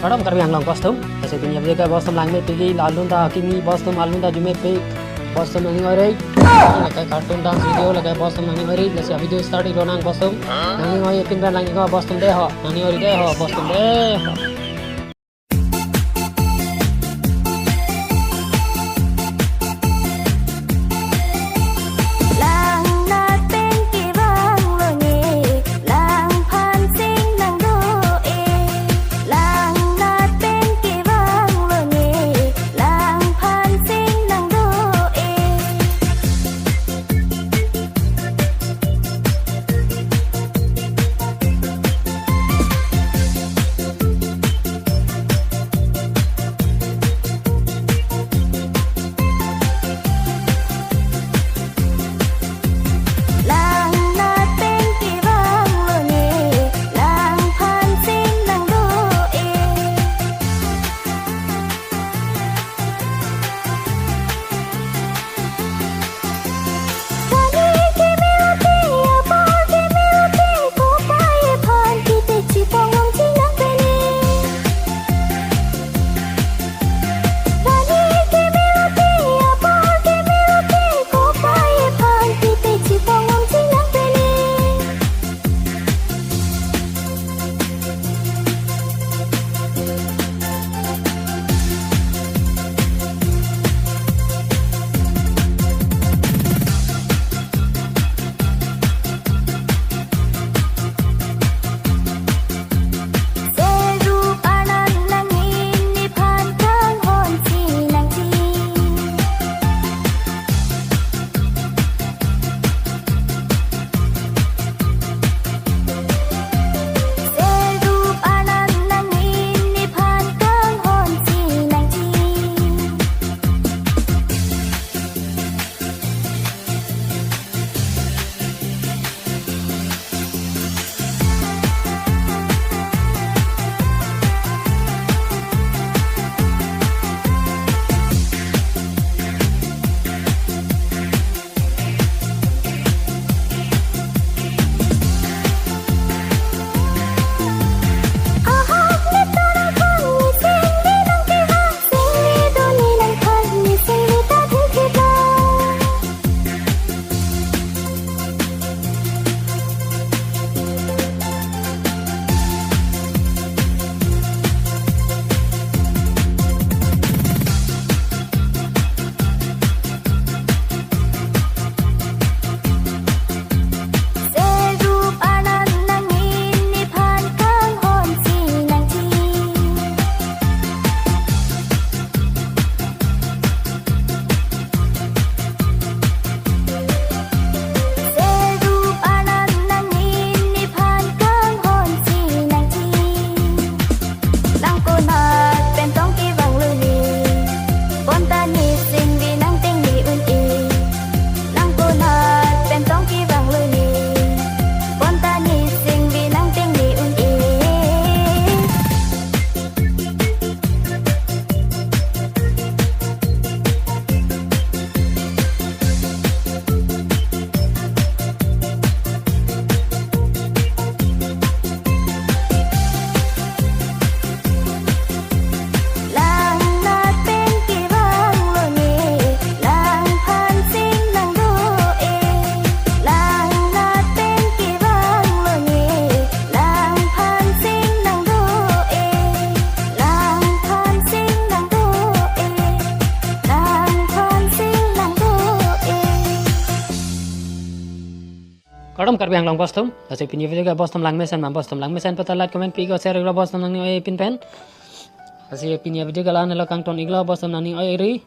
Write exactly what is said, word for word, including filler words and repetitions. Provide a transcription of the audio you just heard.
Kardom Karbi Anglong bostum. Lasi pini video ke bostum langmepik, la alun ta kimi bostum alun ta arjumepik, bostum nangning oirei. Lake cartoon dance video lake bostum nangning oirei. Lasi video start-ik lonang bostum. Nangning oirei pin pen lang-ik ho bostum dei ho. Nangning oirei dei ho bostum dei ho. Langnat pen kevang lone, langphan sing nangdo-e. Langnat pen kevang lone, langphan sing nangdo-e. Langnat pen kevang lone, langphan sing nangdo-e. Kani kemelote, apor kemelote, kopai aphan kite chipong long chinang pene. Kani kemelote, apor kemelote, kopai aphan kite chipong long chinang pene. Serup Arnam nangning nephan kanghon si nangji. Serup Arnam nangning nephan kanghon si nangji. Serup Arnam nangning nephan kanghon si nangji. Serup Arnam nangning nephan kanghon si nangji. Langkonat pen tong kevang lone, bonta ne singvi nangteng ne un-e. Langkonat pen tong kevang lone, bonta ne singvi nangteng ne un-e. Langnat pen kevang lone, langphan sing nangdo-e. Langnat pen kevang lone, langphan sing nangdo-e. Langphan sing nangdo-e. Langphan sing nangdo-e. Kardom Karbi Anglong bostum. Lasi pini video ke bostum langmesen ma, bostum langmesen pu ta like, comment, pi ko share iklo bostum nangning oirei pin pen. Lasi pini video ke la-an lo, kangton iklo bostum nangning oirei.